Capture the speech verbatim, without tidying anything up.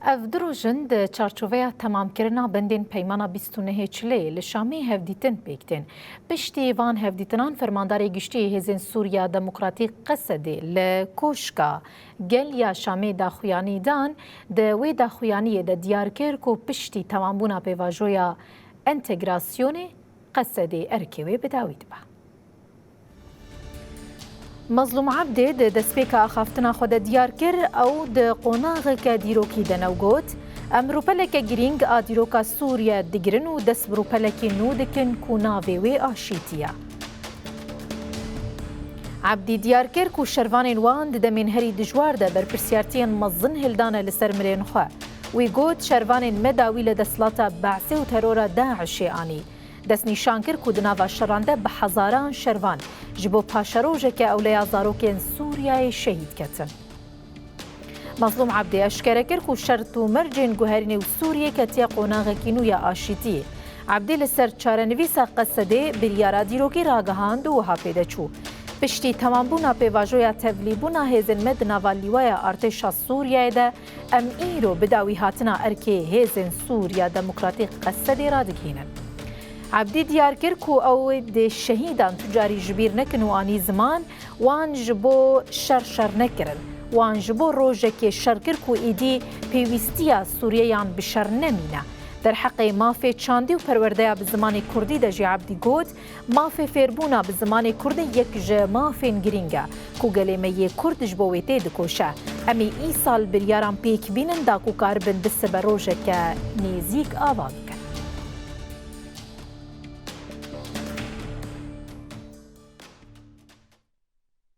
Ev du roj in di çarçoveya temamkirina bendên Peymana bîst û nehê Çileyê li Şamê hevdîtin pêk tên. Piştî van hevdîtinan, Fermandarê Giştî yê Hêzên Sûriya Demokratîk, Qesedê, li Koşka Gel ya Şamê daxuyanî dan. Di wê daxuyaniyê de diyar kir ku piştî temambûna pêvajoya entegrasyonê, Qesedê erkê wê bi dawî dibe. Mezlûm Ebdê di destpêka axaftina xwe de diyar kir, ew di qonaxeke dîrokî de ne û got, Em rûpeleke girîng a dîroka Sûriye digirin û dest bi rûpelekî nû dikin ku navê wê aşîtî ye. Ebdî diyar kir ku şervanên wan di demên herî dijwar de berpirsiyartiyên mezin hildane li ser milên xwe. Wî got, Şervanên me dawî li desthilata Be'sê û terora DAIŞê anî. Destnîşan kir ku di nava şeran de bi hezaran şervan ji bo paşerojeke ewleya zarokên Sûriyeyê şehîd ketin. Mezlûm Ebdî eşkere kir ku şert û mercên guherînê û Sûriyê ketiye qonaxekî nû ya aşîtiyê. Ebdî li ser çarenivîsa Qesedê biryara dîrokî ragihand û wiha pê de çû, Piştî temambûna pêvajoya tevlîbûna hêzên me di nava lîwaya artêşa Sûriyeyê de, em îro bi dawî hatina erkê Hêzên Sûriya Demokratîk Qesedê radigihînin. Ebdî diyar kir ku ew dê şehîdan tu carî ji bîr nekin û anî ziman, wan ji bo şer şer nekirin. Wan ji bo rojekê şer kir ku êdî pêwîstiya Sûriyeyan bi şer nemîne. Derheqê mafê çandî û perwerdeya bi zimanê kurdî de jî Ebdî got, Mafê fêrbûna bi zimanê kurdî yek ji mafên girîng e ku gelê me yê kurd ji bo wê têdikoşe. Em ê îsal biryaran pêk bînin da ku karibin di siberojeke nêzîk ava bin.